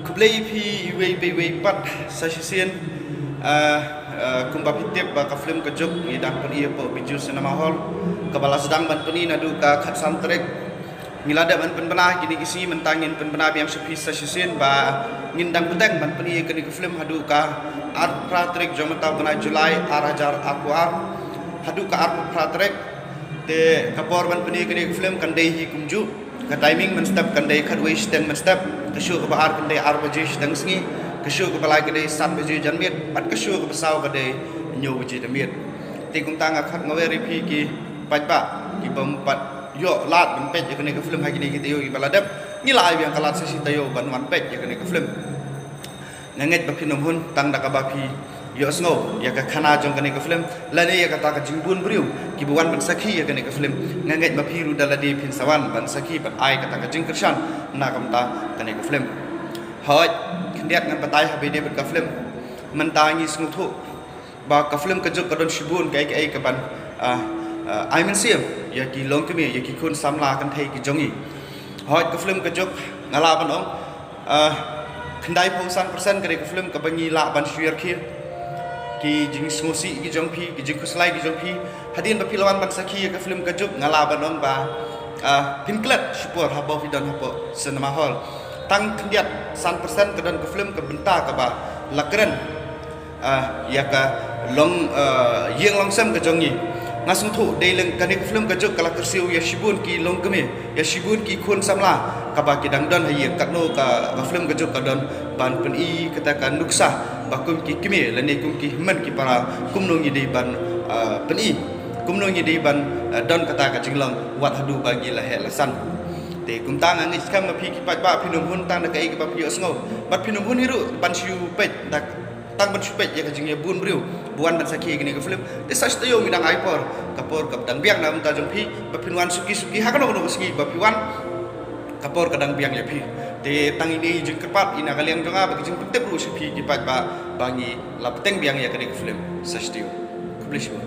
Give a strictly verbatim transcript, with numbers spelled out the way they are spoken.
Khublei phi iwei pa iwei pat sa shisien. Ah, ah, kumba phi tip ba ka film Ka Juk ngi dang pyni hapoh Bijou Cinema Hall, kaba la sdang ban pyni naduh ka khatsan tarik. Ngi la dep ban pynbna kine ki sngi, mynta ngin pynbna biang sha phi sa shisien ba ngin dang bteng ban pyni ïa kane ka film haduh ka arphew phra tarik jong mynta u bnai July ar hajar arphew ar. Haduh ka arphew phra tarik. Te ka por ban pyni kane ka film kan dei hi kumjuh. Ka timing mynstep kan dei khatwei shiteng mynstep. Ka show kaba ar kan dei ar baje shiteng sngi. Ka show kaba lai ka dei sat baje janmiet. Bad ka show kaba saw ka dei hynñiew baje janmiet. Te kumta nga khot nga wer ïa phi ki paidbah ki bym pat ïoh lad ban peit ïa kane ka film ha kine ki taïew kiba la dep. Ngi la ai biang ka lad sa shi taïew ban wan peit ïa kane ka film. Nga ngeit ba phin ym hun tang da kaba phi ïohsngew ïa ka khana jong kane ka film lane ïa kata ka jingbun briew kiba wan ban sakhi ïa kane ka film. Nga ngeit ba phi ruh da lade phin sa wan ban sakhi ban ai kata ka jingkyrshan na ka bynta kane ka film. Hooid, khyndiat ngan batai ha ba ïadei bad ka film. Mynta ngi sngewthuh ba ka film Ka Juk ka don shibun kaei kaei kaban, ah, ah, ai mynsiem ïa ki longkmie, ïa ki khun samla kynthei ki jong ngi. Hooid, ka film Ka Juk nga lah ban ong, ah, khyndaiphew san percent kane ka film kaba ngi lah ban shu ïarkhie ki jingsngewsih ki jong phi, ki jingkhuslai ki jong phi. Hadien ba phi la wan ban sakhi ïa ka film Ka Juk nga lah ban ong ba, ah, phin klet shipor haba phi don hapoh cinema hall. Tang khyndiat san percent ka don ka film ka bynta kaba la kren, ah, ïa ka long, ah, ïing longsem ka jong ngi. Nga sngewthuh dei leng kane ka film Ka Juk ka la kyrsiew ïa shibun ki longkmie, ïa shibun ki khun samla kaba ki dang don ha ïing. Katno ka, ka film Ka Juk ka don ban pyni kata ka nuksa ba kum ki kmie lane kum ki hynmen ki para kumno ngi dei ban, ah, pyni, kumno ngi dei ban, ah, don kata ka jinglong wat haduh ba ngi la heh la san. Te kumta nga ngeit skhem ba phi ki paidbah phin ym hun tang da kaei kaba phi ïohsngew. Bad phin ym hun hi ruh ban shu peit da tang ban shu peit ïa ka jingïabun briew ba wan ban sakhi ïa kane ka film. Te sa shi taïew ngi dang ai por, ka por kaba dang biang na ka bynta jong phi ba phin wan suki suki ha kano kano ka sngi ba phi wan, ka por ka dang biang ïa phi. Te tang ine i jingkyrpad ina ka liang jong nga bad ka jingpyntip ruh sha phi ki paidbah ba ngi la bteng biang ïa kane ka film sa shi taïew. Khublei shibun.